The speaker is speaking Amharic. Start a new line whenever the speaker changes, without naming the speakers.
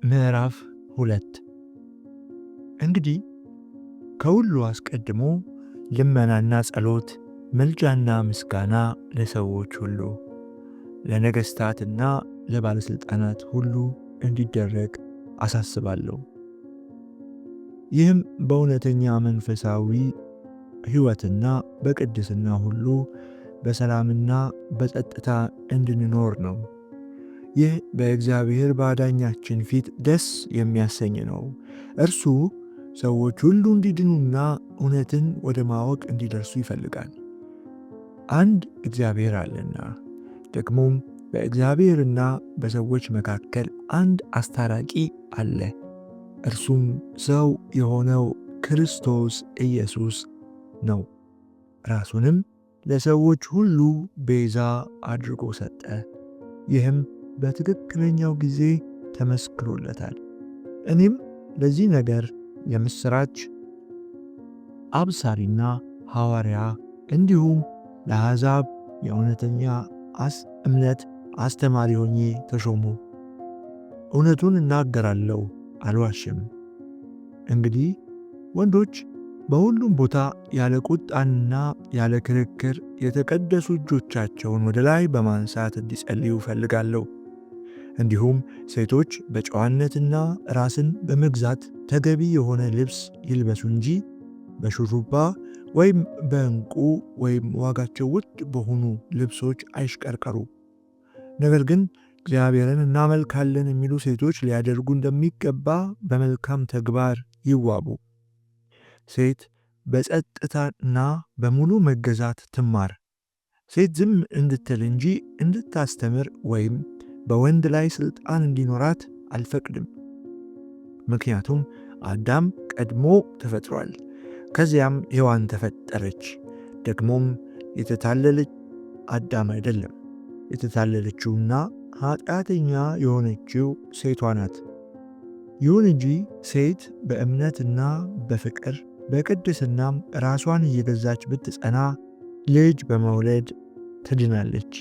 ምዕራፍ 2። እንግዲህ ከሁሉ አስቀድሞ ልመናና ጸሎት፣ ምልጃና ምስጋና ለሰዎች ሁሉ፣ ለነገሥታትና ለባለሥልጣናት ሁሉ እንዲደረግ አሳስባለሁ። ይህም በእውነተኛ መንፈሳዊ ሕይወትና በቅድስና ሁሉ በሰላምና በጸጥታ እንድንኖር ነው። ይህ በእግዚአብሔር በአዳኛችን ፊት ደስ የሚያሰኝ ነው። እርሱ ሰዎች ሁሉ እንዲድኑና እውነትን ወደ ማወቅ እንዲደርሱ ይፈልጋል። አንድ እግዚአብሔር አለና፣ ደግሞም በእግዚአብሔርና በሰዎች መካከል አንድ አስታራቂ አለ፣ እርሱም ሰው የሆነው ክርስቶስ ኢየሱስ ነው። ራሱንም ለሰዎች ሁሉ ቤዛ አድርጎ ሰጠ። ይህም በትክክለኛው ጊዜ ተመስክሮለታል። እኔም ለዚህ ነገር የምሥራች አብሳሪና ሐዋርያ እንዲሁም ለአሕዛብ የእውነተኛ እምነት አስተማሪ ሆኜ ተሾሙ። እውነቱን እናገራለሁ፣ አልዋሽም። እንግዲህ ወንዶች በሁሉም ቦታ ያለ ቁጣና ያለ ክርክር የተቀደሱ እጆቻቸውን ወደ ላይ በማንሳት እንዲጸልዩ እፈልጋለሁ። እንዲሁም ሴቶች በጨዋነትና ራስን በመግዛት ተገቢ የሆነ ልብስ ይልበሱ እንጂ በሹሩባ ወይም በዕንቁ ወይም ዋጋቸው ውድ በሆኑ ልብሶች አይሽቀርቀሩ። ነገር ግን እግዚአብሔርን እናመልካለን የሚሉ ሴቶች ሊያደርጉ እንደሚገባ በመልካም ተግባር ይዋቡ። ሴት በጸጥታና በሙሉ መገዛት ትማር። ሴት ዝም እንድትል እንጂ እንድታስተምር ወይም በወንድ ላይ ሥልጣን እንዲኖራት አልፈቅድም። ምክንያቱም አዳም ቀድሞ ተፈጥሯል፣ ከዚያም ሔዋን ተፈጠረች። ደግሞም የተታለለች አዳም አይደለም፣ የተታለለችውና ኃጢአተኛ የሆነችው ሴቷ ናት። ይሁን እንጂ ሴት በእምነትና በፍቅር በቅድስናም ራሷን እየገዛች ብትጸና ልጅ በመውለድ ትድናለች።